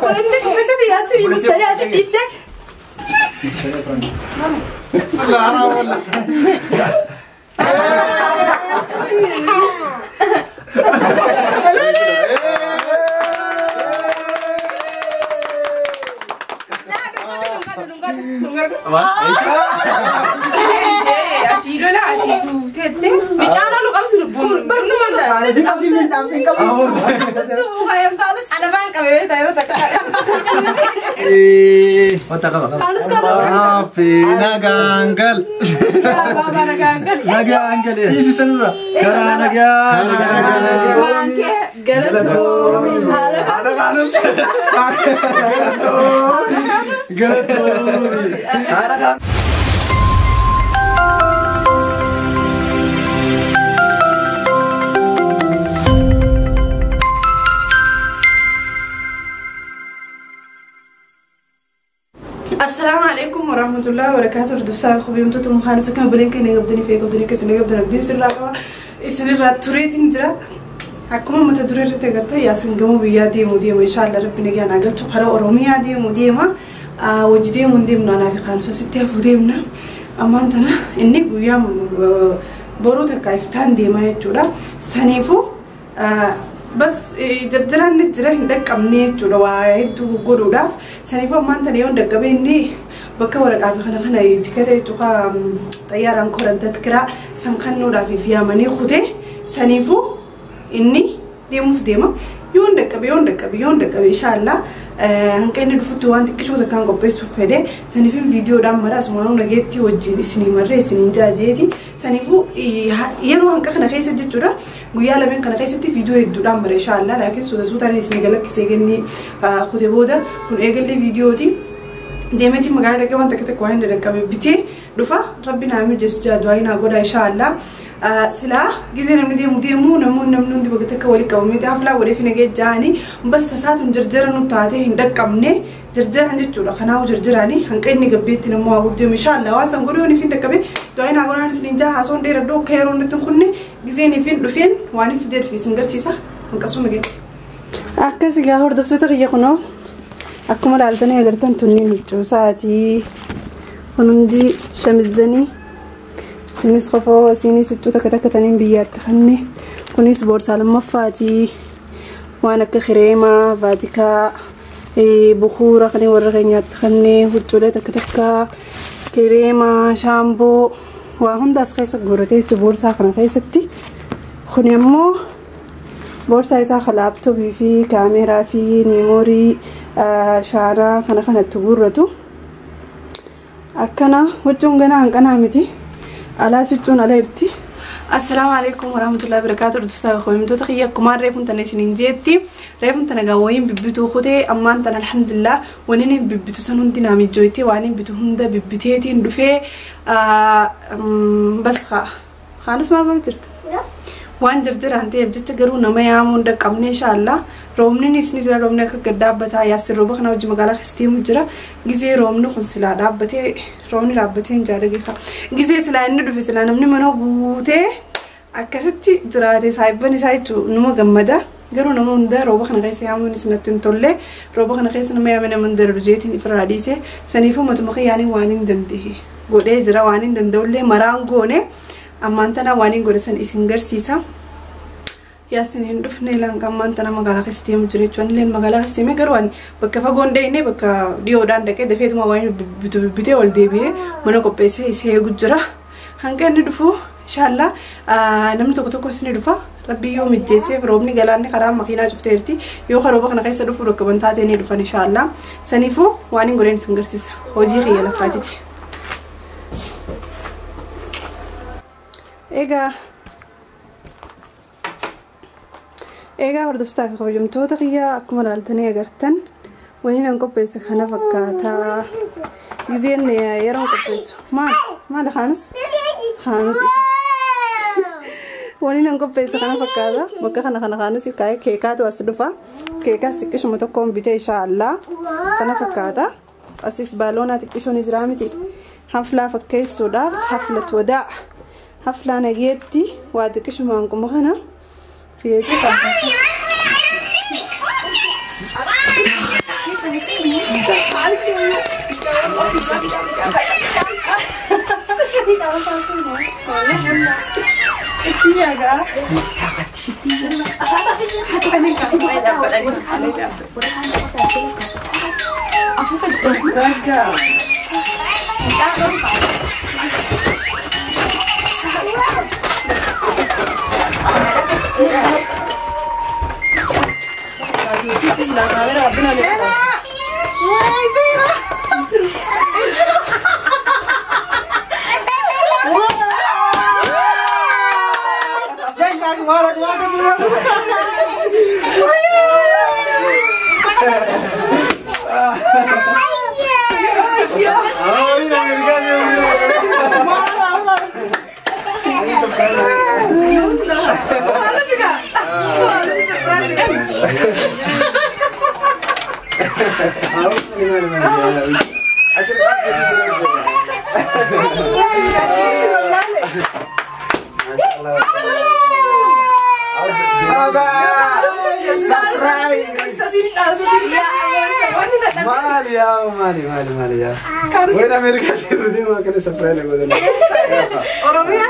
Obboleettii qopheessa fi asii mustari asii dhiibte. Asii lola asii suuteette. Bichaan olu qabsu lubbuun. Ana baan qabee taa'ee takka. Kaanus qaba. Hafi nagaan gal. Baaba nagaan gal. Nagaan gal. Karaa nagaa. Karaa nagaa. Waan kee galatoomi. Haala kaanus. Galatoomi. Assalaamu alaikum warahmatullahi wabarakatuh. Hordofsaa hubimtoota mukaanus akkana buleen keenya qabdanii fi qabdanii keessa ni qabdan abdiin sirraa qaba. Isinirraa tureetiin jira. Akkuma mata duree irratti agartan Yaasin gamoo biyyaa deemu deema inshaallah rabbi nagaan haa galchu karaa Oromiyaa deemu deema. Hojii deemu hin deemnu anaa fi kaanus asitti hafuu deemna. Ammaan tana inni guyyaa boruu takka iftaan deema jechuudha. Saniifuu bas jarjaraan ni jira hin dhaqqabne jechuudha waa hedduu godhuudhaaf. Saniifuu ammaan tana yoo hin dhaqqabe inni bakka waraqaa fi kana kana tikata jechuudha xayyaaraan koran tadkiraa san kennuudhaaf fi yaamanii kutee saniifuu inni deemuuf deema. Yoo hin dhaqqabe yoo hin dhaqqabe yoo hin dhaqqabe inshaallah hanqa inni dhufutti waan xiqqishoo takkaan qopheessuuf fedhe saniifin viidiyoodhaan mara asumaan nageetti wajjin isinii marree isiniin jaajeeti. Saniifuu yeroo hanqa kana keessa jechuudha guyyaa lameen kana keessatti viidiyoo hedduudhaan mara inshaallah laakiin suuta suutaan isinii galakkisee kennee kute booda kun eegallee viidiyooti. Deemeeti magaalaa dhaqee waan takka takka waan hin dhaqqabe bitee dhufa rabbi naa mijeessu jaa du'aa naa godha inshaallah. Silaa gizee namni deemu deemu namoonni namni hundi bakka takka walii qabamee haflaa godhee fi nagee ja'anii bas tasaatuun jarjara nu taatee hin dhaqqabne jarjaran jechuudha. Kanaafuu jarjaraanii hanqa inni gabbeetti nama waa gubdeemu inshaallah waan san godhuu hin dhaqqabe du'aa naa godhaan isiniin jaa haasoon dheeradhoo akka yeroo inni kunne gizeen ifin dhufeen waan hin fidee dhufe isin garsiisa hanqasuu nageetti. Akkas egaa hordoftoota kiyya kunoo akkuma ilaaltanii agartan tunniin huccuu sa'aatii kun hundi shamizanii kunis qofoo isiinis huccuu takka takka taniin biyyaatti kanne kunis boorsaa lammaffaatii waan akka kireemaa vaatikaa bukuura kan warra keenyaatti kanne huccuulee takka takka kireemaa shaamboo waa hundaas keessa guuratee jechuudha boorsaa kana keessatti. Kun immoo boorsaa isaa kan laaptooppii fi kaameeraa fi niimoorii shaaraa kana kanatti guurratu. Akkana huccuun ganaa hanqanaa miti. Alaas huccuun ala jirti. Assalaamu alaikum warahmatullahi wabarakatuh. Hordoftoota hubimtoota kiyya akkuma reefuun tana isiniin jeetti. Reefuun tana gaa wayiin bibbituu kutee ammaan tana alhamdulillah waniin hin bibbitu san hundi naa mijjooyte waan hin bitu hunda bibbiteetiin dhufee bas haa. Haanus maal godhu jirta? Waan jarjaraan ta'eef jecha garuu nama yaamuu hin dhaqqabne inshaallah. Roobninis ni jira roobni akka gad dhaabbataa Yaasin rooba kana hojii magaalaa keessa deemu jira. Gizee roobni kun silaa dhaabbatee roobni dhaabbatee hin jaalladhe. Gizee silaa inni dhufe silaa namni mana guutee akkasitti jiraate saayibban isaa jechuun numa gammada. Garuu nama hunda rooba kana keessa yaamuunis natti hin tolle. Rooba kana keessa nama yaame nama hunda jeetiin ifirraa dhiise. Saniifuu matuma kiyyaanii waan hin danda'e godhee jira waan hin danda'ullee maraan goone ammaan tana waan hin godhe san isin garsiisa. Yaasin hin dhufne lanka ammaan tana magaalaa keessa deemu jira jechuun illee magaalaa keessa deemee garuu ani bakka fagoon deemnee bakka dhiyoodhaan dhaqee dafeetuma waan bitu bibbitee ol deebi'ee mana qopheessee isa eegu jira. Hanga inni dhufu inshaallah namni tokko tokkos ni dhufa. Rabbi yoo mijjeesseef roobni galaanni karaa makiinaa cufteerti yoo rooba kana keessa dhufu dhukkuban taatee ni dhufan inshaallah. Saniifuu waan hin godheen isin garsiisa. Hojii kiyya lafaatiti. Egaa hordoftoota fi kabajamtoota kiyyaa akkuma ilaaltanii agartan waniin an qopheesse kana fakkaata. Gizeen yeroo qopheessu maal maal kaanus kaanus waniin an qopheesse kana fakkaata. Bakka kana kana kaanus kaa'ee keekaatu as dhufa. Keekaas xiqqishuma tokkoon bitee inshaallah kana fakkaata. Asis baaloonaa xiqqishoon jira miti. Haflaa fakkeessuudhaaf haflatu wadaa. Haflaa nageetti waa xiqqishumaan quma kana. Mali ya. Bueno, América se lo que surprise le godele. Oromia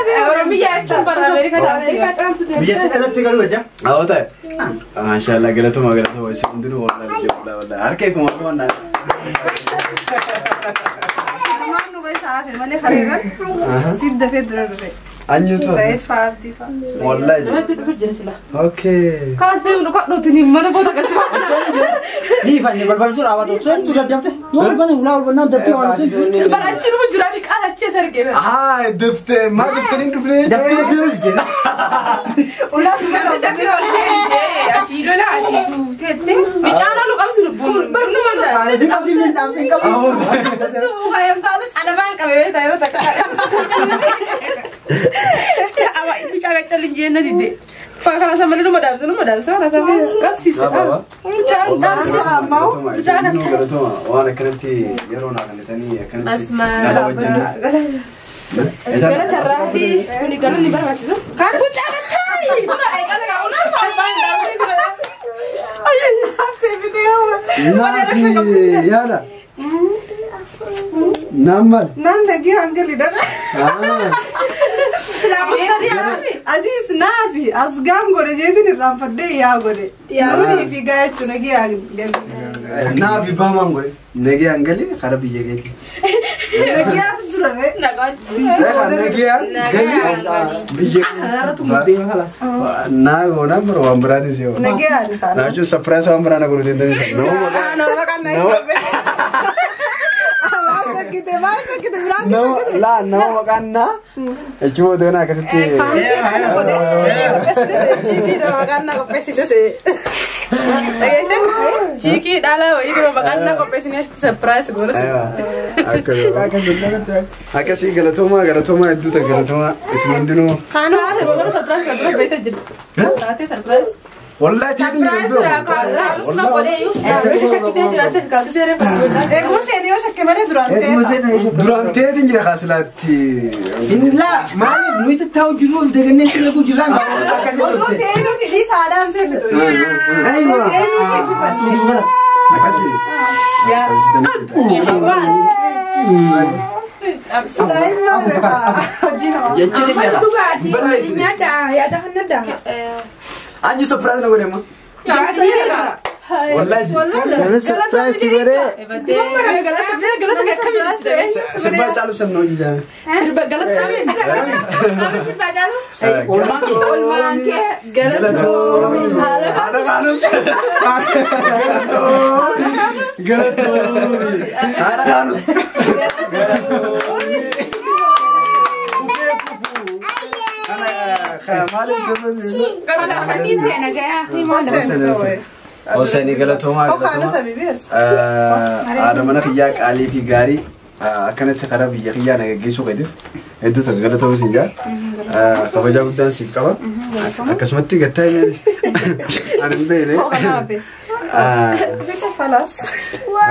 jechuun bara Ameerikaa Biyyatti dhalatti galuu ejja? Awwa ta'e. Maashaallah galatuma isin hundinuu wallahi wallahi harka ifuma waan Maan nu bay saafe malee hariiran si dafee dura dhufe. Anyutu. Said faabdi fa. Wallahi. Namatti dhufu jira sila. Okay. Kaas deemu dhuka dhootiin mana booda akkasuma. Ni fanni balbaltu raawwatu sun dura dafte yoo bane ulaa ol banaan daftee waan sun Bara achi dhufu jira ni qaala achi as argee bara. Ah, dafte ma daftanii dhufne. Daftee sun jira. Ulaa dafee ol seente asii lola asii suuteette. Bicaana nu qabsu lubbuun. Barnu mana. Saale si qabsi ni dhaamsin qabu. Ana baan qabee taayoo takka. Ama bicaa qaccalin jeenna didde. Kana sama lu madam sunu madam sama rasa qabsiisa. Bishaan galatuma waan akkanatti yeroo naa kennitanii akkanatti nama wajjin. Gara carraa fi kuni galuun ni barbaachisu. Kan mucaa qaccaayi. Naafi yaada. Naam maal? Naan nagee hangali dhaqa. Aziz naafi as gaam godhe jeetiin irraanfadhee yaa godhe. Nunii fi gaa jechuun nagee hangali. Naafi baamaan godhe nagee hangali kara biyya keeti. Nageetu dura re. Nagee hangali biyya keeti. Naa goonaan bara waan biraatiin si yoo. Nagee hangali. Naa jechuun surprise waan biraa na godhu deemtanii. Nama laa nama maqaan naa jechuun booda kana akkasitti. Chiikii dhala wayii maqaan naa qopheessine surprise goona. Akkasii galatoomaa galatoomaa hedduu ta'e galatoomaa isin hundinuu. Kaanuma goona surprise kan dura beekta jirti. Taatee surprise. Wallahi tiitiin jiru Eeguma seenii yoo shakke malee duraan ta'e. Duraan ta'eetiin jira kaasilaatti. Inlaa maaliif nuyi tattaa'u jiru dagannee si eeguu jirraan akkasii Osoo seenuuti dhiisa adaamsee fitu. Osoo seenuuti fitu. Akkasii. Anyu surprise na godhe amma. Wallahi. Surprise godhe. Sirba caalu san hojii jaame. Sirba galata. Sirba caalu. Olmaan kee galatoomi. Haadha kaanus. Galatoomi. Galatoomi. Haadha kaanus. Galatoomi. Hossein galatoomaa haadha mana kiyyaa qaalii fi gaarii akkanatti karaa biyya kiyyaa na geggeessuu keetiif hedduu takka galatoomu siin jaa kabajaa guddaan siif qaba akkasumatti gattaa ani hin beekne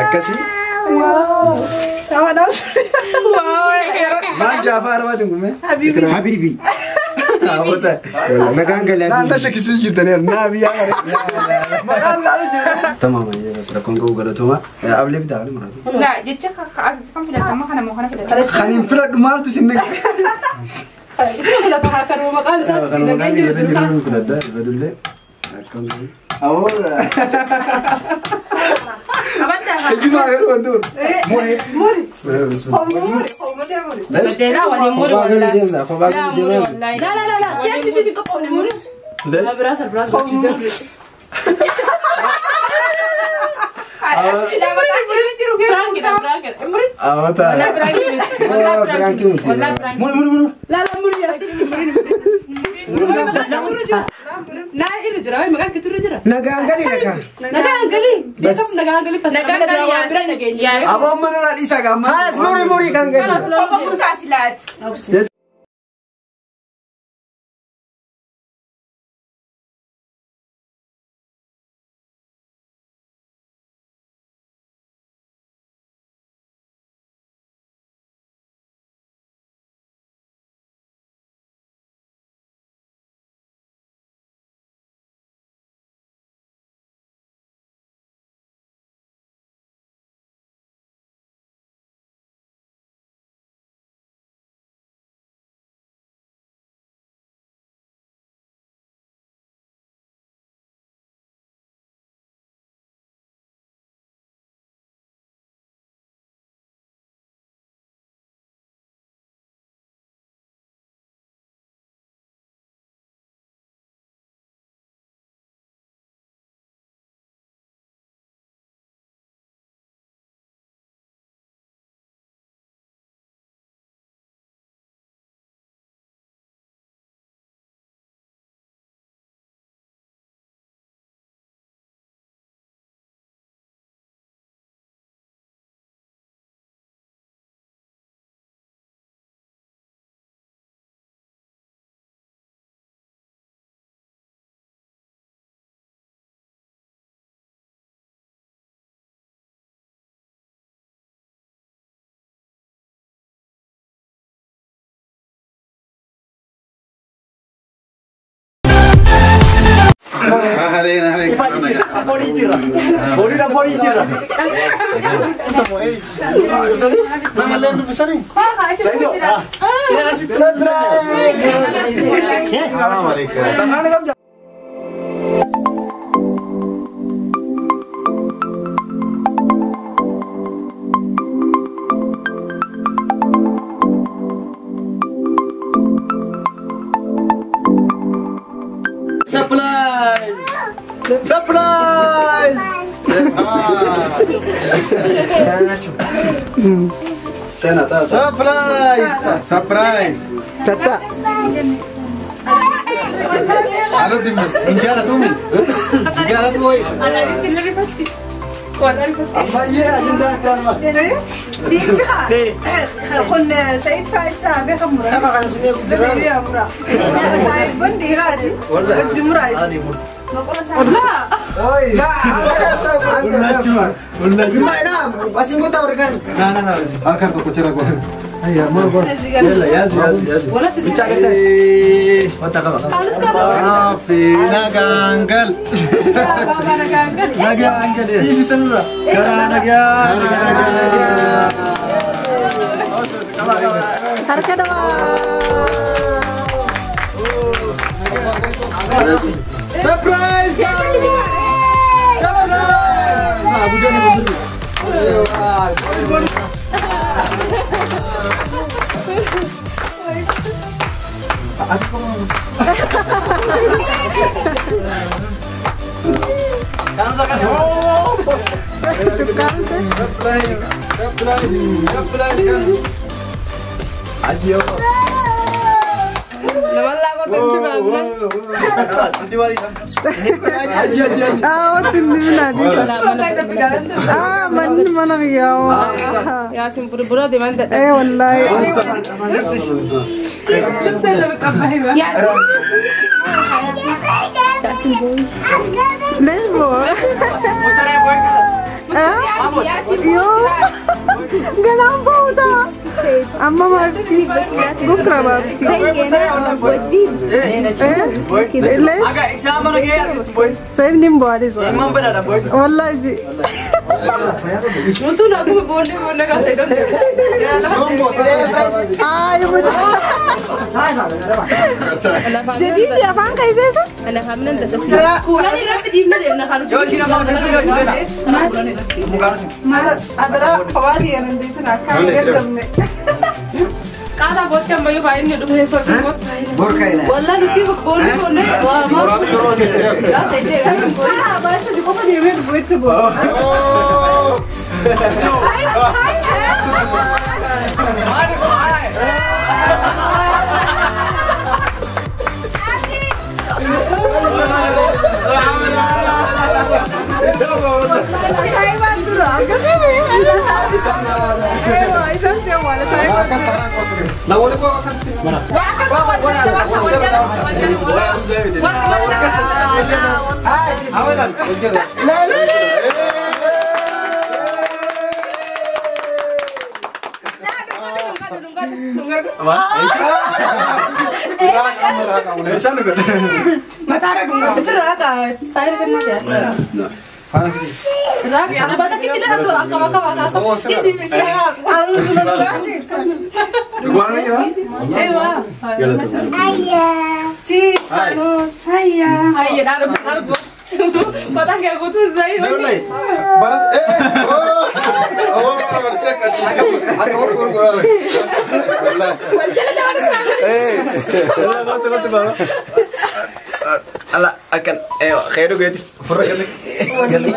akkasii maal jaafaa arabaatiin kummee Habibi. Maqaan galaa. Naannoo shakkisiisu jirtanii naa biyyaa kana. Maqaan laalu jira. Tamaam. Kalas rakkoon qabu galatooma. Ablee bitaa kan muraatu. Laa jecha kan filatama kana moo kana filatama. Kan hin filadhu maaltu sin naqe? Isin filatu haa kanuma maqaan isaa Kan maqaan kiyya jiru filadha badullee. Akkam ta'e. Awoo. Ejjuma garuu wanti kun. Muri. Muri. Muri. Muri. Badeera waliin muri wallaahi. Kophaa Laa muri wallaahi. La la la la. Keekni siif hin qophoofne muri. Lees. Biraa gochuu jira. Muri. Awwaata. Piraanki miti. Muri muri muri. La la muri yaasi muri. Naa irra jira maqaan keetu irra jira. Nagaan galii nagaan. Nagaan galii. Beekam nagaan galii fasa. Nagaan galii Bira nageenya. Aboo mana irraa dhiisaa gaamma. Haas muri muri kan gadi. Kopha kun kaasilaati. Borii jira. Boriidha borii jira. Namallee dubbisanii? Surprise! Surprise! Surprise! Surprise! Surprise! Tata. Injala tumi. Injala tu oi. Ammayyee ajandaa itti arma. Kun Said Faayitaa beekamu mura. Nama kana sinee guddinaa. Biyya mura. Said dhiiraati. Wajji muraati. Oi. Harka tokko jira gola. Ayya mur gol. Yalla yaasi yaasi yaasi. Bichaa gataa. Wanta qaba. Afi nagangal. Nagangal. Isi sanurra. Karaa nagaa. Karaa Harka dawaa. Surprise! Surprise! Abuja ni buzuru. ليش بو؟ ياسين. قلعان فوضى. أما ما بكيش بكرة ما بكيش. ليش؟ سيدني مبارز والله جي. جديد يا فان كيسة؟ أنا فاهمة أنت تسمع. أدرى فوادي أنا نديسنا كان قدمني. قاعدة بوت كم بيو فاين ندوه سوسي بوت. والله نتي بقول بقول وما. لا سيدي. لا بس دي بابا دي وين بوت بو. لا أكل أيوة خيره جيتس فرق لك جديد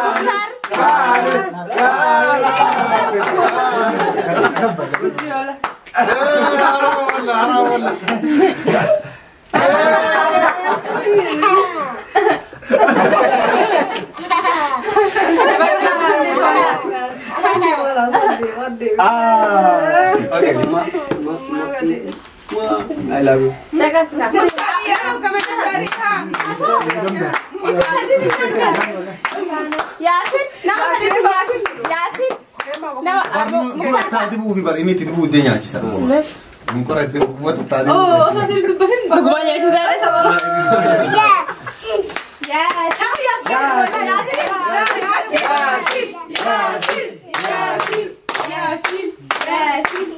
مختار. I love you. ياسين ياسين تعذبوا في بريمي تدبوا الدنيا كيسروا من كرة تدبوا تعذبوا أوه أصلا سير تبسين بقول يا ياسين ياسين ياسين ياسين ياسين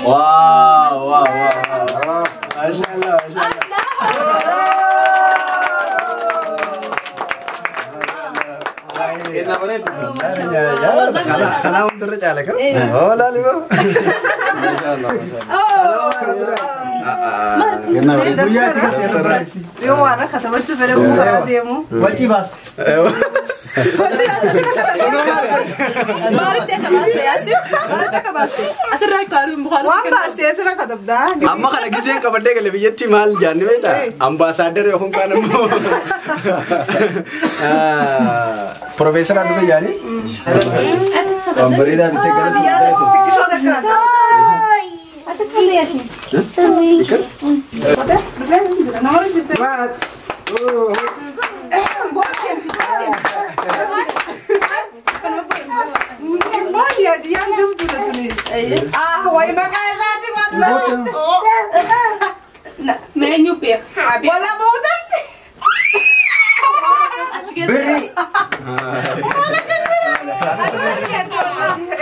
واو واو واو ما شاء الله ما شاء الله. Kanaa hundarra caala kan? Oo laali ba? Yoo waan akka taphachuu fedhe karaa deemu. Wajji baaste. Maalitti akka baaste yaasi? Maalitti akka baaste? Asirraa akka aduun bukaara. Waan baaste asirra katabdaa. Amma kana giseen qabadhee gale biyyatti maal jaanni beektaa? Ambaasaadara yookaan kaan immoo Profeesara dhufe jaani. Waan bareedaa bitee galatu. Xiqqishoo takka. Ikar? Nama jirte. Maali hadiyaan jabduudha tuni. Ah, wayi maqaa isaati waan Meenyu beeka. Wala boodamte. Birri.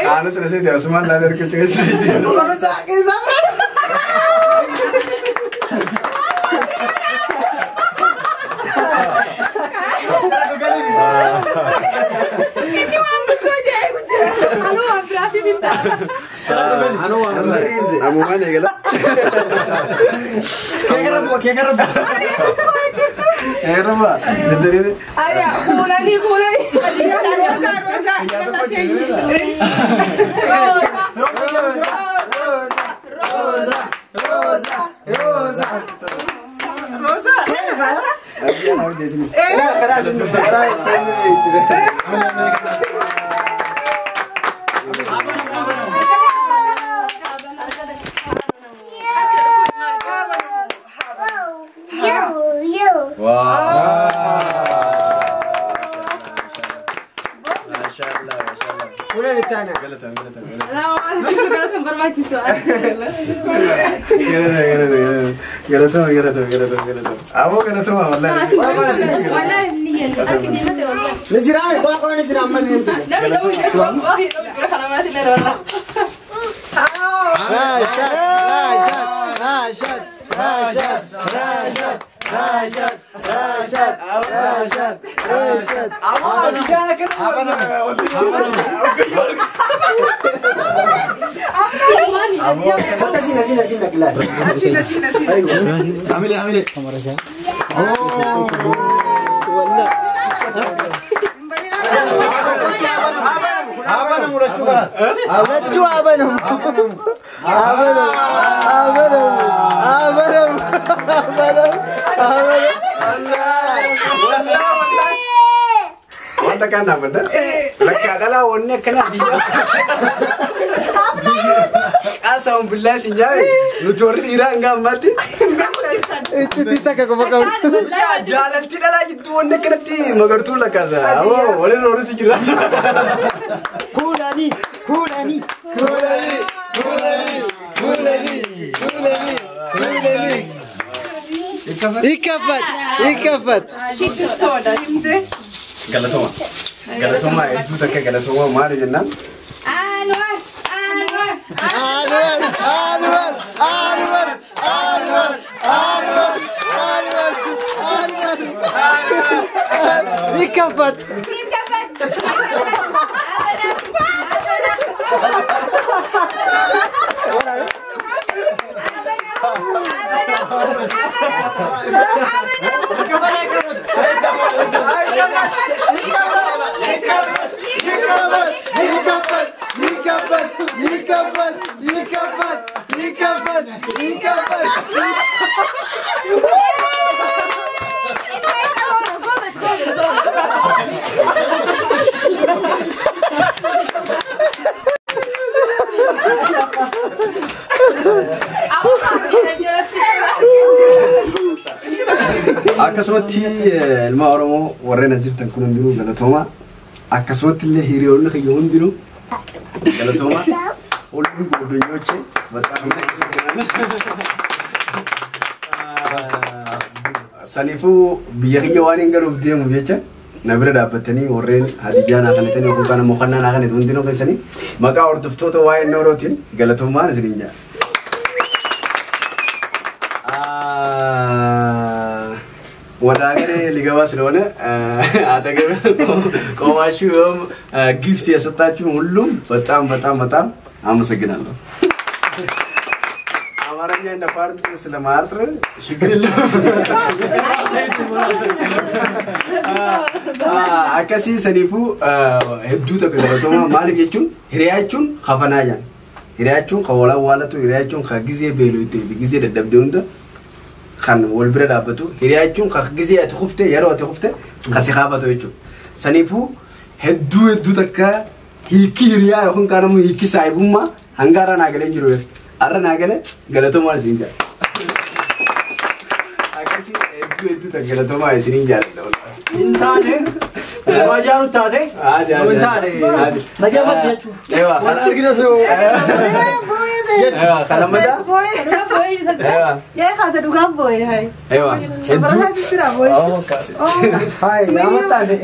Kaanu sana seeti asumaan laalee argachuu keessa. Qorra keessaa fira. Inni waan bituu jee guddaa. Anuu waan biraatiif hin ta'a. Amumaan eegala. Keekarra bu'a keekarra bu'a. Eeruma. Jajjabeene. Ariyaa kuulanii kuulanii. Rosa rosa jala seensi. Rosa Rosa Rosa Rosa. Uleen itti aanaa. Galata barbaachisu. Galatama galatama galatama galatama. Aboo galatama wallahi. Wallahi ni yelle. Harki diimate wallahi. Ni jiraa waa qofa ni jira amma ni jira. Namni ta'uu jedhu wallahi namni jira kana maati illee warra. Raashat Raashat Raashat Raashat Raashat Raashat Raashat Raashat. Aboo biyyaana kana. Kota sini sini sini kelar. Sina sina sina. Amile amile. Abana murachu kalas. Lachuu abanam. Abanam. Abanam. Abanam. Abanam. Wanta kan dhaabadha. Lakkaa dhalaa wanni akkanaa biyya. Qaasa'uun billaa si nyaare nuti warri dhiiraa hanga ammaatti. Iccitii takka qofa qabu. Jaalalti dhalaa jidduu wanni akkanatti magartuu lakkaasa. Aboo waliin oolus jira. Kuulanii kuulanii. Kulali kulali kulali kulali kulali. Ikkafat ikkafat. Shittoodha himte. Galatoma. Galatoma hedduu takka galatoma maali jennaan. Anwar Anwar. Anwar Anwar Anwar Anwar Anwar Anwar Anwar. Ikkafat. Ikkafat ikkafat ikkafat ikkafat ikkafat ikkafat. Akkasumatti ilma Oromoo warreen as jirtan kun hundinuu galatooma. Akkasumatti illee hiriyoonni kiyya hundinuu galatooma. Olli godonyoche በጣም saniifuu biyya kiyya waan hin galuuf deemuuf jecha na bira dhaabbatanii warreen hadiyyaa naa kanatanii yookaan immoo kannaa naa kanatu hundinuu keessanii maqaa hordoftoota waa'ee noorootiin galatoomaan isiniin jedha. ወደ ሀገሬ ሊገባ ስለሆነ አጠገብ ቆማችሁ gift የሰጣችሁ ሁሉም በጣም በጣም በጣም አመሰግናለሁ። አማርኛ እንደ ፓርት ስለማርጥር ችግር የለውም። Akkasii saniifuu hedduu tokko galatoomaa maaliif jechuun hiriyaa jechuun kafanaa jedhan. Hiriyaa jechuun kan wal awwaalatu, hiriyaa jechuun kan gizee beeloottee fi gizee dadhabdee hunda kan wal bira dhaabbatu, hiriyaa jechuun kan gizee ati kufte yeroo ati kufte kan si kaafatu jechuudha. Saniifuu hedduu hedduu takka hiikii hiriyaa yookaan kaan immoo hiikii saayibummaa hanga har'a naa galee jiru. Har'a naa galee galatoomaa isin jedha. Akkasii hedduu hedduu takka galatoomaa isiniin jaalladha. Hin taane waajjiraan taate hin taane nagaa mati jechuuf. Ewa Waan argina soo. ewa kalamada ewa Yaa haata dhugaan boo'e hayi. ewa hedduu Barataa jira boo'e. Hai nama taate.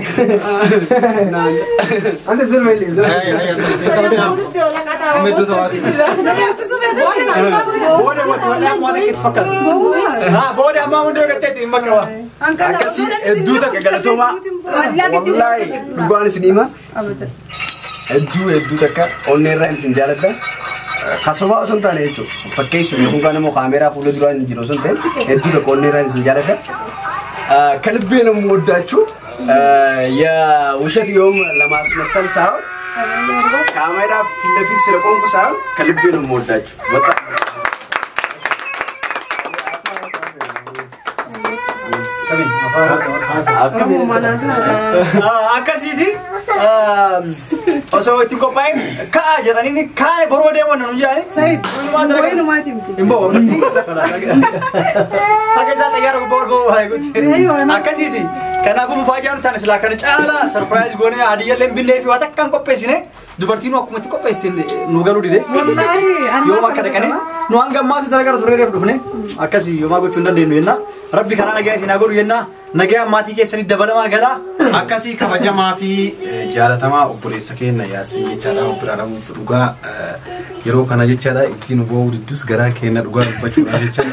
Ante zilmeeli zilmeeli. Booda wanta itti fakkaatu. Booda ammaa hundee gatteetti hin makkawa. Akkasii hedduu takka galatoomaa wallaahi dhugaan isin hima hedduu hedduu takka onnee irraa isin jaaladha. Kasobaa osoo hin taane jechuudha. Fakkeessuuf yookaan kaan immoo kaameeraa fuula duraan hin jiru osoo hin ta'in hedduu takka onnee irraa isin jaaladha. ከልቤ ነው የምወዳችሁ። የውሸት የውም ለማስመሰል ሳይሆን ካሜራ ፊት ለፊት ስለቆምኩ ሳይሆን ከልቤ ነው የምወዳችሁ በጣም። Akkasiiti osoo itti qophaa'in ka'a jedhanii kaane boroo deeman nu jedhani. Hin bo'u. Akka isaa xayyaara gubbaa ol ba'u haa eeguutti. Akkasiiti. Kanaafuu mufaajaan taane silaa kana caalaa surprise goonee hadiyyallee billee fi waan takka hin qopheessine dubartiin akkuma itti qopheessite nu galuu dide. Yooma akka dhaqane nu hanga ammaatu dalagaa turee reef dhufne akkasii yoomaa gochuu hin dandeenyu jenna. Rabbi karaa nagaa isin haa godhu jenna. Nagaa maatii keessanii dabalamaa galaa. Akkasii kabajamaa fi jaalatamaa obboleessa keenya Yaasiin jechaadha obbo Rabuuf dhugaa yeroo kana jechaadha ijji nu boo'u diddus garaa keenya dhugaa dubbachuudhaaf jechaadha.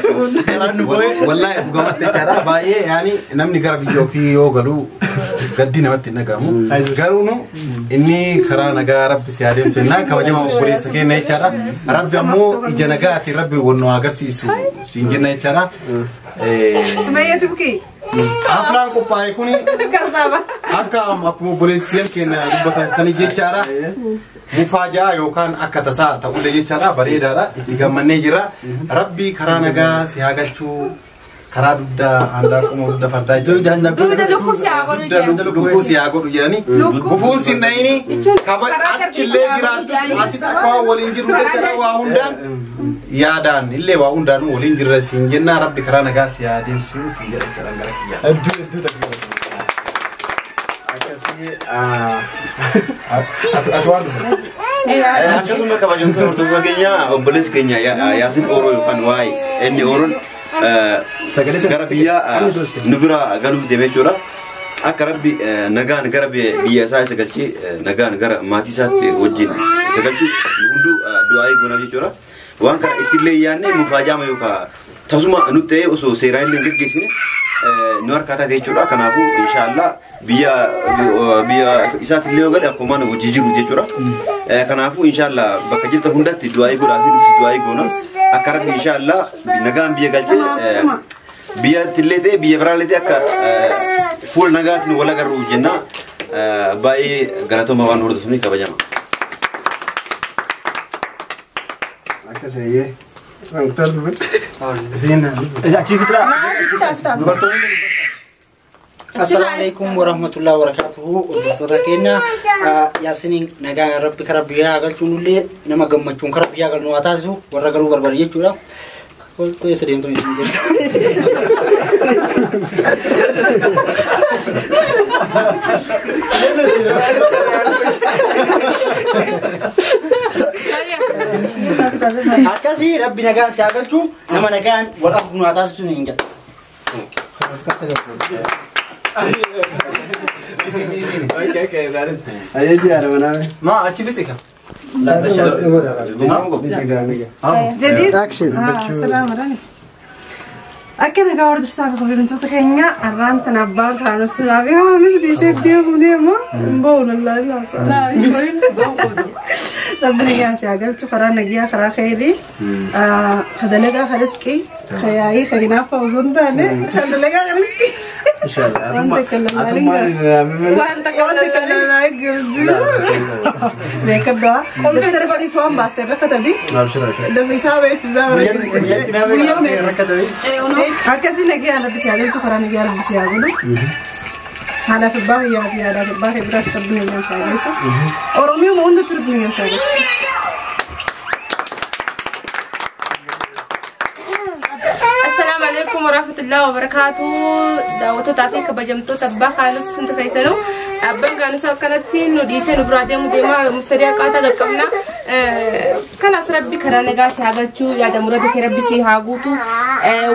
Garaan nu boo'e. Wallaahi dhugamatti jechaadha baay'ee yaani namni gara biyya ofii yoo galu gaddi namatti hin dhagahamu. Garuu nu inni karaa nagaa rabbi si adeemsu jennaa kabajamaa obboleessa keenya jechaadha. Rabbi ammoo ija nagaatiin rabbi wannoo agarsiisu siin jenna jechaadha. Sumayyaa Tubkii. Aflaan qophaa'e kuni akka akkuma obboleessiyan keenya dubbatan sanii jechaadha. Mufaajaa yookaan akka tasaa ta'ullee jechaadha bareedaadha itti gammannee jira. Rabbi karaa nagaa si haa galchuu karaa dugda handaaquma dugda fardaa Dugda lukkuu si haa godhu jedhan. Dugda lukkuu si haa godhu jedhani. Gufuun si dhayini achillee jiraattus asitti akka waan waliin jirru jechaadha waa hundaan yaadaan illee waa hundaan waliin jirra siin jennaa rabbi karaa nagaa si haa deemsuu siin jedha jechaadhaan gara kiyyaa. Hedduu hedduu takka akkasii Ati waan dhufe. Akkasuma kabajamtoota hordoftoota keenya obboleessi keenya Yaasiin Ooroo yookaan waa'ee inni Ooroon gara biyya nu bira galuuf deemee jechuudha. Akka rabbi nagaan gara biyya isaa isa galchee nagaan gara maatii isaatti wajjin isa galchu nu hunduu du'aa goonaaf jechuudha. Waan kana ittillee yaadne mufaajaama yookaan tasuma nutti ta'ee osoo seeraan illee hin gaggeessine nu harkaa taate jechuudha. Kanaafuu inshaallah biyya biyya isaatti illee yoo gale akkuma hojii jiru jechuudha. Kanaafuu inshaallah bakka jirtan hundatti du'aa godhaa fi nutis du'aa goona. Akka rabbi inshaallah nagaan biyya galchee biyyatti illee ta'e biyya biraallee ta'e akka fuula nagaatiin wal agarru jenna. Baay'ee galatooma waan hordofanii kabajama. Akkasii waan dhufe. Isiin Achii fixaa. Assalamu warahmatullahi wabarakatuh. Hordoftoota keenya Yaasiniin nagaa rabbi karaa biyyaa galchuun illee nama gammachuun karaa biyyaa galnu haa taasisu warra galuu barbaadu jechuudha. Qoltuu eessa deemtu hin jirtu. Akkasii rabbi nagaan si haa galchu nama nagaan wal arguu haa taasisu hin jedhu. Okay, okay, gaarii. Ayyee yaada manaa. Maa achi fixe ka. جديد Action. السلام عليكم. Akka nagaa hordofsaa fi kabajamtoota keenya arraan tana abbaan kaanus naafi kaanus dhiisee deemu deemu hin bahu lallaahi laasa. Rabbi nagaa si haa galchu karaa nagiyaa karaa khayrii kadalagaa ka riskii kayaayii ka hinaaffaa osoo hin taane kadalagaa ka riskii. Wanta kan lallaahin galchu. Beekadhaa. Daftara sadiis waan baaste irra katabi. Dafa isaa beechuusaa bara. Akkasii nagaa rabbi si haa galchu karaa nagaa rabbi si haa godhu. Haadhaaf abbaa hiyyaa fi haadhaaf abbaa kee biraas rabbi nagaa si haa geessu. Oromiyaa hundatti rabbi nagaa si haa geessu. Assalaamu alaikum warahmatullahi wabarakatuh. Daawwattootaa fi kabajamtoota abbaa kaanus hunda keessanuu abbaan kaanus akkanatti nu dhiisee nu biraa deemu deema mustariyaa qaataa qaqqabna. Kanas rabbi karaa nagaa si haa galchuu yaada murada kee rabbi si haa guutu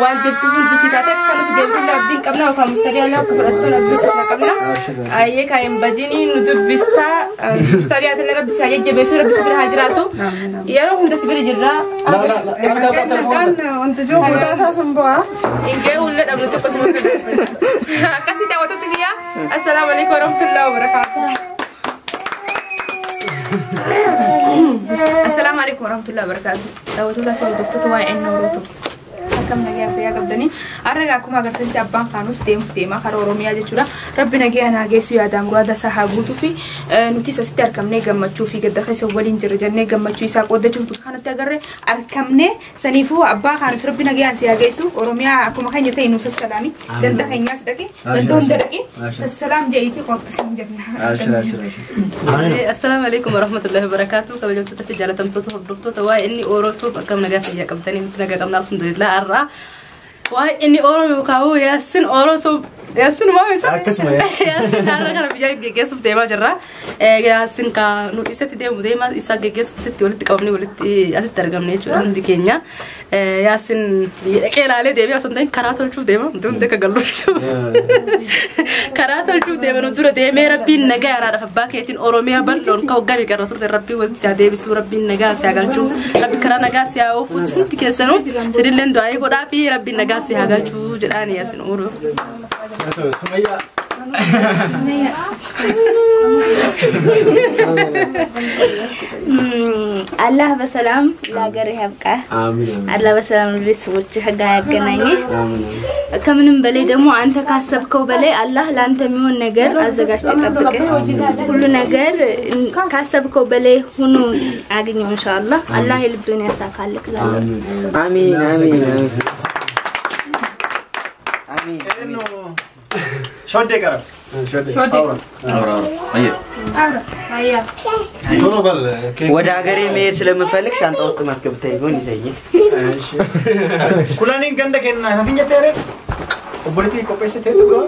waan deemtu hundi si taate akka nuti deemtu illee abdiin qabna yookaan mustariyaa illee akka fudhattuun abdii sirna qabna. Ayyee kan hin badinii nu dubbistaa mustariyaa illee rabbi si haa jajjabeessu rabbi si bira haa jiraatu yeroo hunda si bira jirra. Kan wanti jiru bootaa isaa sun bu'aa. Ingee ulle dhabnu tokko si bakka akkasii daawwattoota kiyya assalaamu alaikum warahmatullahi wabarakaatuh. Assalaamu alaikum warahmatullahi wabarakatuh. Daawwattoota fi hordoftoota waa'ee inni horootu. Akkam nagaa fayyaa qabdanii har'a akkuma agartanitti abbaan kaanus deemuuf deema karaa Oromiyaa jechuudha. Rabbi nagaa naa geessu yaadaan muraada isaa haa guutuu fi nutis asitti argamnee gammachuu fi gadda keessa waliin jirra jennee gammachuu isaa qoodachuuf bakka kanatti agarre argamnee saniifuu abbaa kaanus rabbi nagaan si haa geessu Oromiyaa akkuma keenya ta'e nu sassalaami ganda keenyaas dhaqe ganda hunda dhaqe sassalaam jedhiitii qofti siin jenna. Assalaamu alaikum warahmatullahi wabarakatuh. Kabajamtoota fi jaalatamtoota hordoftoota waa'ee inni Orootuuf akkam nagaa fayyaa qabdanii nuti nagaa qabna alhamdulillah har'a. Waa'ee inni Oroo yookaan Yaasin Orootuuf Yaasin maal isa? Akkasuma Yaasin har'a kana biyya geggeessuuf deemaa jirra. Yaasin ka nu dhiisetti deemu deema isa geggeessuuf asitti walitti qabamnee walitti asitti argamne jechuudha hundi keenya. Yaasin biyya dhaqee ilaalee deebi'ee osoo hin ta'in karaa tolchuuf deema. Hundi hundi akka gallu karaa tolchuuf deema nu dura deemee rabbiin nagaa yaraadhaaf abbaa keetiin Oromiyaa bal'oon ka waggaa meeqa turte rabbiin walitti si haa deebisuu rabbiin nagaa si haa galchuu rabbi karaa nagaa si haa oofu hundi keessanuu sidilleen du'aayii godhaa fi rabbiin nagaa si haa galchuu jedhaani Yaasin Oroo. Sumayyaa. አላህ በሰላም ለሀገር ያብቃህ። አላህ በሰላም ቤተሰቦችህ ጋር ያገናኝህ። ከምንም በላይ ደግሞ አንተ ካሰብከው በላይ አላህ ለአንተ የሚሆን ነገር አዘጋጅቶ ይጠብቅህ። ሁሉ ነገር ካሰብከው በላይ ሆኖ አግኘው ኢንሻአላህ። አላህ የልብህን ያሳካልህ እላለሁ። አሚን አሚን አሚን። Shoddee qara. ቶሎ በል ወደ ሀገሬ መሄድ ስለምፈልግ ሻንጣ ውስጥ ማስገብተህ ይሆን ይዘኝ። Kulaniin ganda kenna hafinya ta'e obboleettii qopheessitee dhugaa.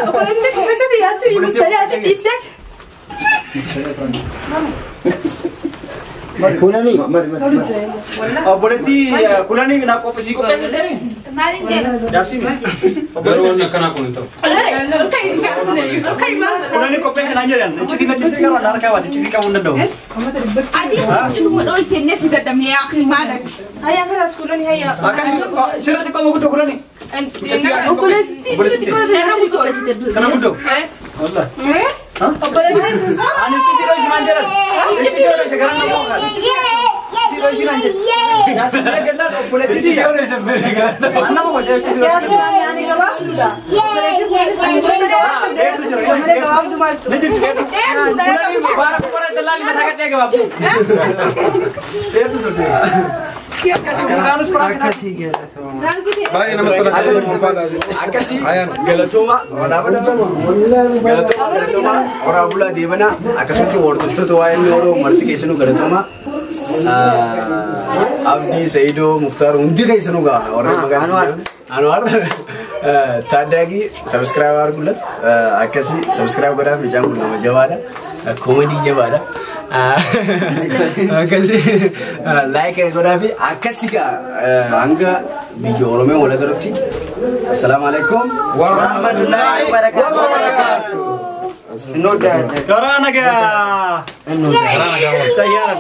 Obboleettii qopheessite Yaasin mustariyaa asitti ibsee. Kulani Obboleettii kulanii na qopheessii qopheessitee. Maaliin jedhu? Yaasin. Garuu wanni akkanaa kun hin ta'u. Kulanii qopheesse naan jedhan iccitii na iccitii qaba na harkaa baate iccitii qabuu hin danda'u. Ati cituma dho'isennee si dadhabne yaa akhi maal ati? Hayyaa kanas kulani hayyaa. Akkasii sirriitti qoma guddoo kulanii. Obboleettii sirriitti qopheessite. Sana guddoo. Wallah. Ani iccitii dho'isi naan jedhan. Iccitii dho'isi gara nama oolaa. Iccitii dho'isi naan jedhan. Yaasin bira gallaan obboleettii. Annama gosa iccitii dho'isi. Yaasin ani gabaabduudha. Obboleettiin kunis ani gabaabduudha. Malee gabaabdu maaltu? Ni jirti. Kulanii baara qoraa dallaan mataa gadhee gabaabdu. Dheertu turte. Akkasii mukaanus piraanki. Baay'ee namatti tola ulfaadha. Akkasii galatooma galatooma galatooma horaa bulaa deebanaa akkasumatti hordoftoota waa'ee inni Oroo marti keessanuu galatooma. Abdii Saidoo Muftaar hundi keessanuu gaa warreen magaalaa Anwar ታዳጊ subscribe አድርጉለት። akkasii subscribe godhaa mucaan kun nama jabaadha. Koomedii jabaadha. Akkasii like godhaa fi akkasii gaa hanga biyya Oromiyaa wal agarutti. Assalaamu alaikum warahmatullahi wabarakatuh. እንወዳለን። Karaa nagaa. እንወዳለን። Xayyaaran.